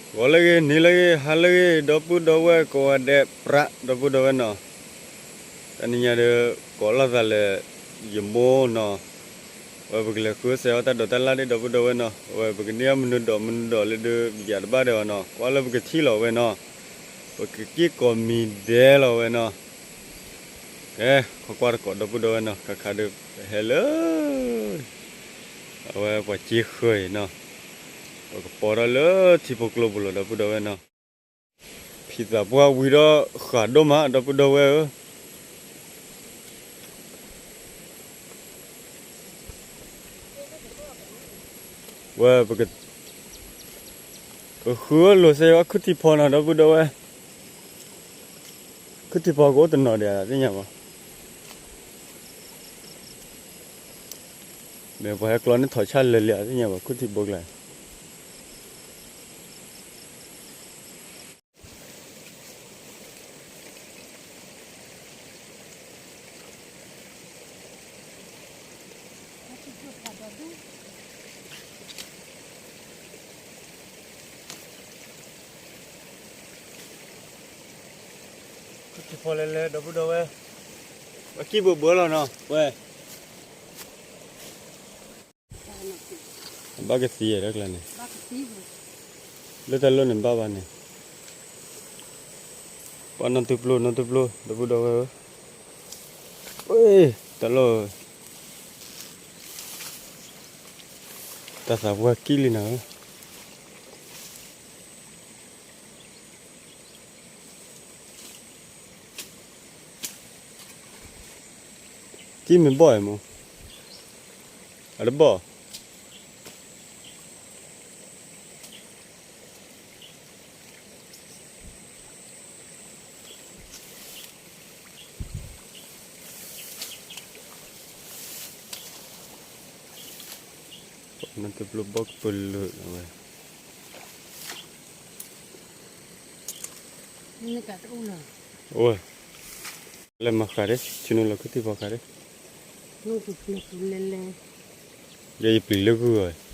ဂီၤလၢအဂ့ၤ နံၤလၢအဂ့ၤ ဟါလၢအဂ့ၤ ဒီပုၢ်ဒီဝဲၢ်ကိးဂၤဒဲး ပြး ဒီပုၢ်ဒီဝဲၢ်နီၤ, တနံၤညါဒီး ကိးလိာ်သးလၢ ယမိၢ်နီၤ, ဝဲပကလဲၤဃုစဲးအီၣ်တၢ်ဒိးတၢ်လၣ်ဒ် ဒီပုၢ်ဒီဝဲၢ်နီၤ, ဝဲပကန့ၢ်အီၣ်မနုၤဒိးမနုၤဒိးလၢဒုး ပယၤတဘၣ်ဒီးအီၤနီၤ, ကွၢ်လၢပကထံၣ်လီၤဝဲနီၤ, ပကက့ၢ်ကိးမံၤဒဲးလီၤဝဲနီၤ, ကဲ ခိးကွၢ်တကိး ဒီပုၢ်ဒီဝဲၢ်နီၤ, ခါခါဒီး ပဟဲလၢ အဝဲပှၤစ့ဃၢၤအံၤနီၤ, ပကပိာ်ထီၣ်လၢထံဖိကျိပူၤလီၤ ဒီပုၢ်ဒီဝဲၢ်နီၤ, ဖံသးပှၢ်ဝံၤဒီးဃးဒိၣ်မး ဒီပုၢ်ဒီဝဲၢ်ဧၢ, ဝဲ ပဃုလိာ်စဲးအီၣ်ခုၣ်ထံဖီနီၤ ဒီပုၢ်ဒီဝဲၢ်, ခုၣ်ထံဖီကအိၣ်တနီၤဒံးသ့ၣ်ညါဘၣ်, မ့ၢ်ပှၤဟဲကျီန့ၢ်ထီၣ်ဆၣ်လၢာ်လံသ့ၣ်ညါဘၣ် ခုၣ်ထံဘိကျါ ခုၣ်ထံဖီလဲၤလဲၤ ဒီပုၢ်ဒီဝဲၢ်, ပှၤကံၢ်ဘိးဘၢလီၤနီၤ ဝဲ ဘၣ်ကသံတၢ်ကျါန့ၣ်, လၢတၢ်လီၢ်န့ၣ်ဘၣ်ဘၣ်န့ၣ်, ပှၤနီၢ်တပျိ နီၢ်တပျိ ဒီပုၢ်ဒီဝဲၢ်ဧၢ, တၢ်လီၢ် တၢ်သးပှၢ်ကံၢ်လံနၤဧၢ ကံၢ်မ့ၢ်ဘီၣ်အံၤမ့ၢ်, အတဘီၣ်, နတပျိဘီၣ်ကပၢၤလၢာ်ဝဲ, အိၣ်, လဲၤမၤဃာ်ဒၣ် ဆ့နိလီၤခုၣ်ထံဖီဃာ်ဒၣ်, ယဲယပျံၤလၢဂုၢ်အီၤ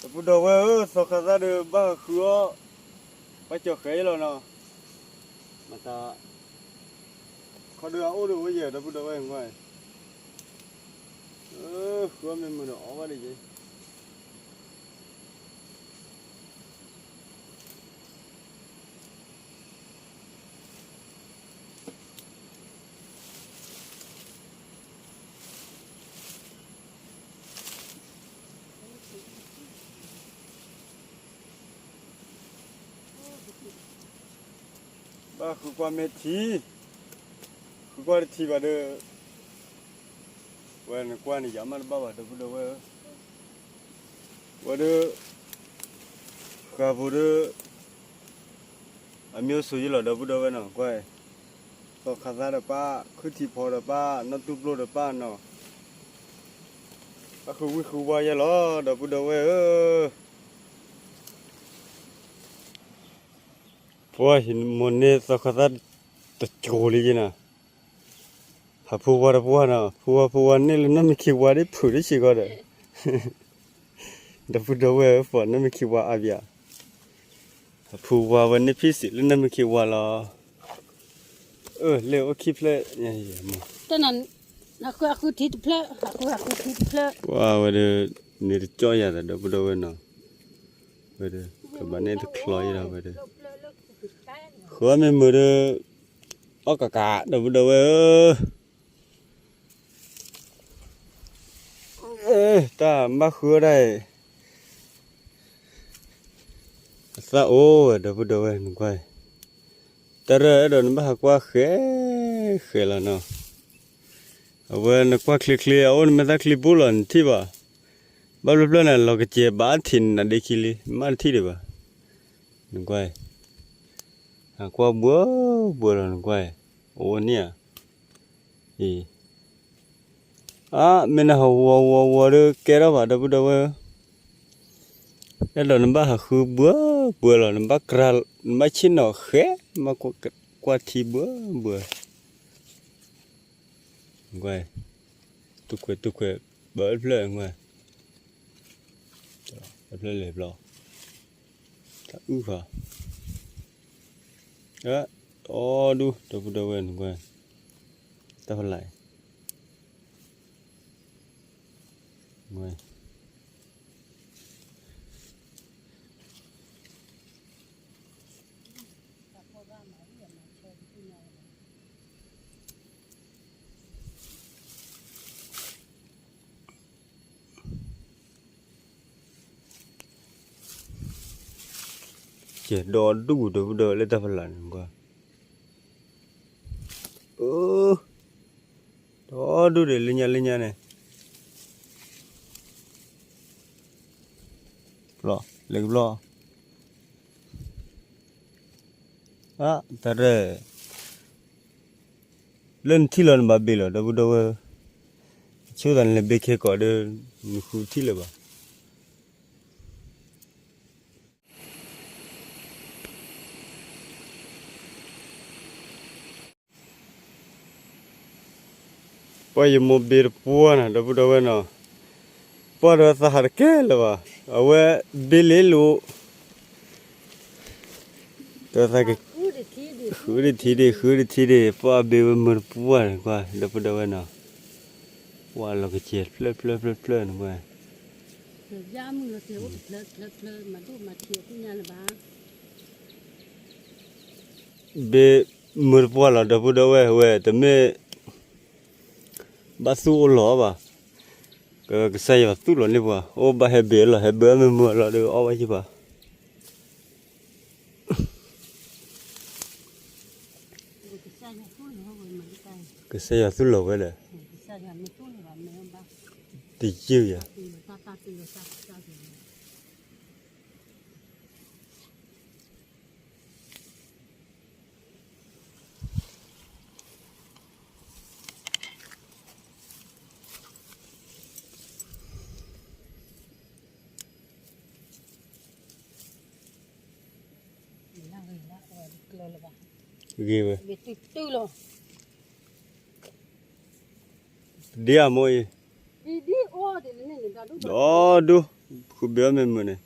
ဒီပုၢ်ဒီဝဲၢ်ဧၢ, သီခါသၣ်ဒီးဘၣ်ဃုအီၣ်, ဘၣ်ကၠီၤဃဲအံၤလီၤနီၤ, မတၤ, ခီဒုးအအိၣ်ဒီးအိၣ်ယဲၢ် ဒီပုၢ်ဒီဝဲၢ်ကွၢ်, ဃုအီၣ်မ့ၢ်မုာ်ဒီးအီၣ်ဘၣ်ဒ်ယဲၢ် ဘၣ်ဃုကွၢ်မ့ၢ်ထံ, ဃုကွၢ်တထံၣ်ဘၣ်ဒီး, ဝဲနကွၢ်န့ၣ် ယၤမ့ၢ်တဘၣ်ဘၣ် ဒီပုၢ်ဒီဝဲၢ်ဧၢ, ဝဲဒၣ် ဃာ်ဖိဒီး အမျိုးစုံယလီၤ ဒီပုၢ်ဒီဝဲၢ်နီၤ ကွၢ်, သီခါသၣ်တပၢ်, ခုၣ်ထံဖီတပၢ်, နီၢ်တူၢ်ပျိၢ်တပၢ်နီၤ, အဃုဝံၣ်ဃုဝါယဲလီၤ ဒီပုၢ်ဒီဝဲၢ်ဧၢ, ပှၤမိၢ်န့ၢ်သီခါသၣ်တကိၤလံက့နီၤ, ဟးဖူဝါတပှၢ်နီၤ, ဖူဝါဖူဝါန့ၢ်လၢနီၢ်မ့ၢ်ခံဝါဒ်ဖုးဒ်ဆံးကီးဒီး ဒီပုၢ်ဒီဝဲၢ်ဧၢ ပှၤနီၢ်မ့ၢ်ခံဝါအါဘၣ်, အဖူဝါဝဲန့ၣ်ဖံးစံးလၢနီၢ်မ့ၢ်ခံဝါလီၤ, အၢ လဲၤအိၣ်ခံဖျၢၣ်, တၢ်နၤ, ဃုဃုထံတဖျၢၣ်, ဃုဃုထံတဖျၢၣ်, ဝဲဒီး န့ၣ်တကၠီၣ်ယၤသး ဒီပုၢ်ဒီဝဲၢ်နီၤ, ဝဲဒီး ကဘၣ်န့ၣ်တချီယၤဒီးဝဲဒီး ဃုအီၣ်မ့ၢ်မုာ်ဒီး အီၣ်ကးကး ဒီပုၢ်ဒီဝဲၢ်ဧၢ, တၢ်ဘၣ်ဃုအီၣ်ဒၣ်အံၤ အသၣ်အိၣ်ဝဲ ဒီပုၢ်ဒီဝဲၢ် နကွၢ်အံၤ, တၢ်ရဲၣ်အဲၣ်ဒိးနဘၣ်ဟးကွၢ်ဃဲ, ဃဲလီၤနီၤ, အဝဲနကွၢ်ချ့ချ့ အအိၣ်နမဲာ်သၣ်ချံပူၤလီၤ နထံၣ်ဘၣ်, ဘၣ်ဖျၢၣ်ဖျၢၣ်န့ၣ် လီၤကစဲၤဘၣ်ထံးနနါဒ့ခံလံ မ့ၢ်တထံၣ်ဒံးဘၣ်, နကွၢ်အံၤ, ဟးကွၢ်ဘှၢဘှၢလီၤ နကွၢ်အံၤ, အအိၣ်န့ၣ်ဧါ, အံၤ အါ မ့ၢ်နဟးဝီဝီဝီဒီးကဲထီၣ်ဘၣ် ဒီပုၢ်ဒီဝဲၢ်ဧၢ, အဲၣ်ဒိးနဘၣ်ဟးဃုဘှၢဘှၢလီၤ နဘၣ်ကြၤ နဘၣ်ဆ့ၣ်နီၤဃဲ မ့ၢ်ကွၢ်ထံဘှၢဘှၢ, နကွၢ်အံၤ, တူၢ်ခွဲးတူၢ်ခွဲး ဘၣ်ဖျၢၣ်နကွၢ်, ဖျၢၣ်လဲၤဘျီ, တၢ်အုၣ်ဃီ, အီဒူၣ် ဒီပုၢ်ဒီဝဲၢ်နကွၢ်, တၢ်ဖးလးအံၤ ကဲ ဒီဒူၣ် ဒီပုၢ်ဒီဝဲၢ်လၢတၢ်ဖးလးန့ၣ်ကွၢ်, အၢ ဒီဒူၣ်ဒံး လၢညါလၢညါန့ၣ်, ဘျီ လဲၤကဘျီ, အ တၢ်ရဲၣ် လၢနထံၣ်လီၤနဘၣ်ဘ့ၣ်လီၤ ဒီပုၢ်ဒီဝဲၢ်, ဆိသးနလဲၤဘ့ၣ်ခဲကိးဒီး နဃုထံၣ်လၢၤဘၣ်. ပှၤယမိၢ်ဘ့ၣ်တပှၢ်နီၤ ဒီပုၢ်ဒီဝဲၢ်နီၤ, ပှၢ်ဒီးသးဟးတကဲလၢၤဘၣ်, အဝဲဘ့ၣ်လ့လိာ် တသးက ဃုတထံၣ်ဒံး ဃုတထံၣ်ဒံး ပှၢ်ဘ့ၣ်ဝဲမုာ်တပှၢ်န့ၣ်ကွၢ် ဒီပုၢ်ဒီဝဲၢ်နီၤ, ပှၢ်လီၤကစဲၤဖျၢၣ်ဖျၢၣ်ဖျၢၣ်ဖျၢၣ်န့ၣ်ကွၢ် ဘ့ၣ်မုာ်တပှၢ်လီၤ ဒီပုၢ်ဒီဝဲၢ်ဝဲ တမ့ၢ်ဘၣ်သူၣ်အိၣ်လီၤဘၣ်, ကစၢ်ယွၤသူၣ်လီၤန့ၢ်ပှၤ အိၣ်ဘၣ်ဟဲဘ့ၣ်လီၤ ဟဲဘ့ၣ်အီၣ်မ့ၢ်မုာ်လီၤဒီးအီၣ်ဘၣ်ယံၤဘၣ် ကစၢ်ယွၤသူၣ်လီၤဝဲဒီး တယုၢ်ယၤ ဂ့ၤဝဲ ဒ်အမိၢ်အံၤ ဒီဒူၣ် ဃုဘ့ၣ်အီၣ်မ့ၢ်မုာ်န့ၣ်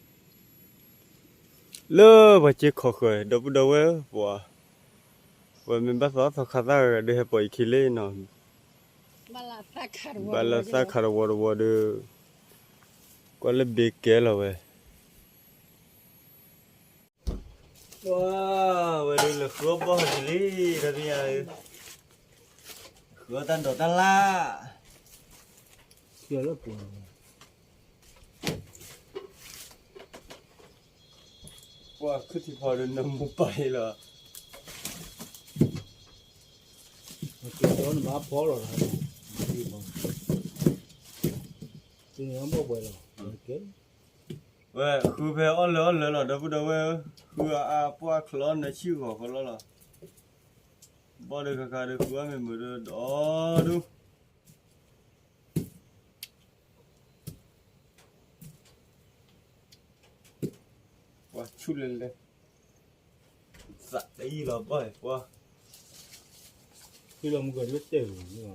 လၢပှၤစ့ခိးဃၢၤ ဒီပုၢ်ဒီဝဲၢ် ပှၤ ပှၤမ့ၢ်ဘၣ်သးသီခါသၣ်ဂၤဒီးဟဲပိာ်ယခံလံနီၤ ဘၣ်လၢသၣ်ခးတဝီတဝီဒီး ကွၢ်လၢဘ့ၣ်ကဲလီၤဝဲ ပှၤ ဝဲဒၣ်လၢဃုအီၣ်ဘီၣ်ဟီၣ်တလံ တမ့ၢ်ဧါ ဃုအီၣ်တၢ်ဒိးတၢ်လၢ် ပှၤခုၣ်ထံဖီဒီးနမိၢ်ပၢ်အံၤလီၤ နဘၣ်ဖီလီၤ သ့ၣ်ညါဘၣ်ပှဲၤလီၤ ကဲ ဝဲဃုဖဲအီၣ်လၢအီၣ်လၢလီၤ ဒီပုၢ်ဒီဝဲၢ်ဧၢ, ဃုအါအါပှၢ်ချီနၢဆံၣ်ဂီၤဃီလီၤလီၤ. ဘီၣ်ဒီးခါခါဒီးဃုအါမ့ၢ်မုာ်ဒီးဒီဒူၣ် ပှၤဆူၣ်လဲၤလဲၤ, သးတအံၤလီၤဘၣ်ပှၤ, ဟံၣ်လီၤမုၢ်ကီၤဒ်တဲၢ်ပူၤန့ၣ်လီၤ.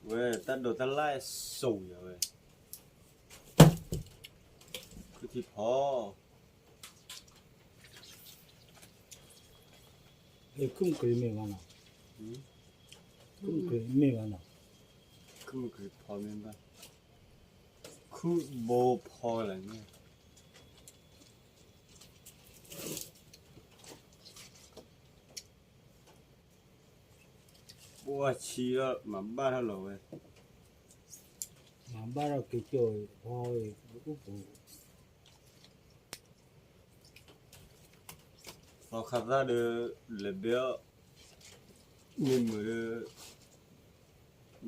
ဝဲတၢ်ဒိးတၢ်လၢ်စိၤယၤဝဲ, ခုၣ်ထံဖီ ခုၣ်မုၢ်ကရံမ့ၢ်ဘၣ်နီၤ, ခုၣ်မုၢ်ကရံမ့ၢ်ဘၣ်နီၤ, ခုၣ်မုၢ်ကရံဖီမ့ၢ်ဘၣ်, ခုၣ်ဘိဖီလၢန့ၣ် ပှၤဆံးဒီးမၤဘၣ်ထီၣ်လီၤဝဲ, မၤဘၣ်ထီၣ်က့ၤကၠီၣ်ဖီအူပူၤ သီခါသၣ်ဒီး လဲၤဘဲအီၣ် မ့ၢ်မုာ်ဒီး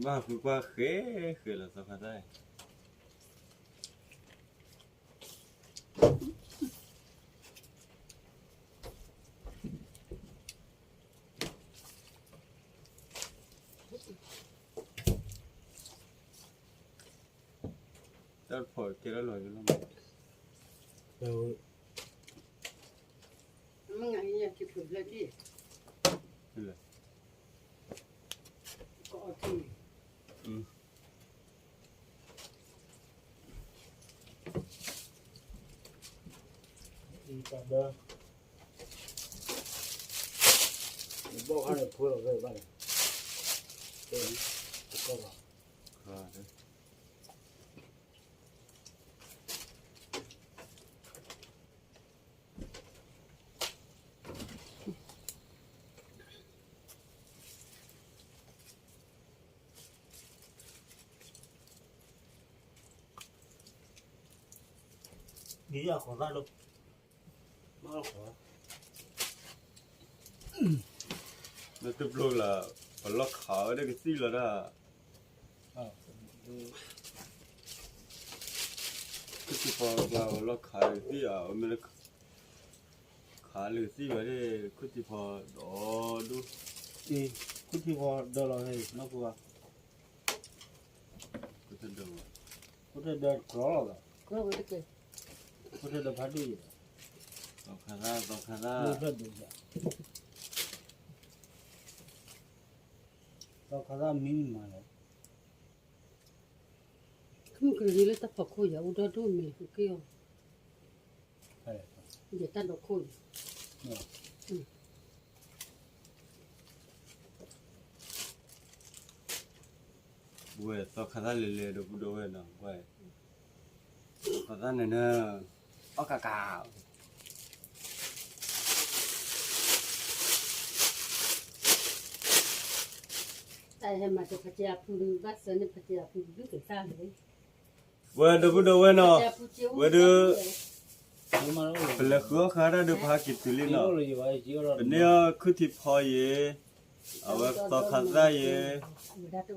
ဘၣ်ဃုကွၢ်ဃဲဃဲလီၤသီခါသၣ်အံၤ တၢ်ဖီၣ်ကဲထီၣ်လီၤယလီၤမး, မ့ၢ်ငါယက့ၤဖုးဖျဲၣ်က့ၤ, ကအီၣ်ထံ တၢ်ဒၢ, ဘီၣ်ခါန့ၣ်ဖိလီၤဝဲဘၣ်န့ၣ်, တကီၢ်ဘၣ်. ဒ်အဃိသတးဒီး နတပျိလၢ ပလီၢ်ခးဝဲဒၣ်ကသံၣ်လီၤဒၣ်, ခုၣ်ထံဖီပှၤပလီၢ်ခးကသံၣ်ဧါ, မ့ၢ်ခးလၢကသံၣ်ဘၣ်ဒၣ် ခုၣ်ထံဖီဒီးဒိၣ်, ခုၣ်ထံဖီဒီးလီၤဟဲနီၢ်ပှၤ ခိၣ်ထံဒီးတကျီလီၤ, ခိၣ်ထံဒီးဖးဒိၣ်ယဲ, သီခါသၣ် သီခါသၣ်, သီခါသၣ်မံမးလဲၣ်, မုၢ်ကရံလၢတၢ်ဖီခိၣ်ယၤအိၣ်ဒီဒိၣ်မ့ၢ်က့ၤအီၤ, ယတၢ်ဒိးခိၣ်ယၤ ဝဲသီခါသၣ်လဲၤလဲၤဒီပုၢ်ဒီဝဲၢ်နီၤ, ဝဲသီခါသၣ်န့ၣ်နၤ, အီၣ်ကးကး, တၢ်ဟဲမၤတဖးက့အဖုဘၣ်ဆၢန့ၣ်ဖးက့အဖုဘုၣ်က့ၤတၢ်လၢ ဝဲဒီပုၢ်ဒီဝဲၢ်နီၤ, ဝဲဒီး ပလဲၤဃုအီၣ်ဃါတၢ်ဒီးပဟးက့ၤတုၤလံနီၤ, ပန့ၢ်အီၣ်ခုၣ်ထံဖီယဲ, အဝဲသီခါသၣ်ယဲ,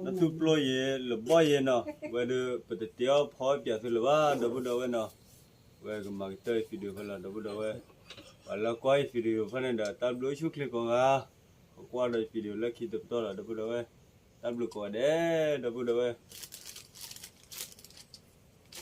နသူပျိယဲ, လဘီၣ်ယဲနီၤ, ဝဲဒီးပတတဲအီၣ်ဖီအီၣ်ပၠးသုလၢၤဘၣ် ဒီပုၢ်ဒီဝဲၢ်နီၤ, ဝဲကမၤကတၢၢ်အံၤ video ဖဲလီၤ ဒီပုၢ်ဒီဝဲၢ်, ပှၤလၢကွၢ်အံၤ video ဖဲန့ၣ်ဒီး တၢ်ဘျုးအိၣ်ဆူၣ်ချ့ကိးဂၤ, ကကွၢ်ဒီးအံၤ video လၢခံတပတီၢ်လီၤ ဒီပုၢ်ဒီဝဲၢ်, တၢ်ဘျုးကိးဂၤဒဲး ဒီပုၢ်ဒီဝဲၢ်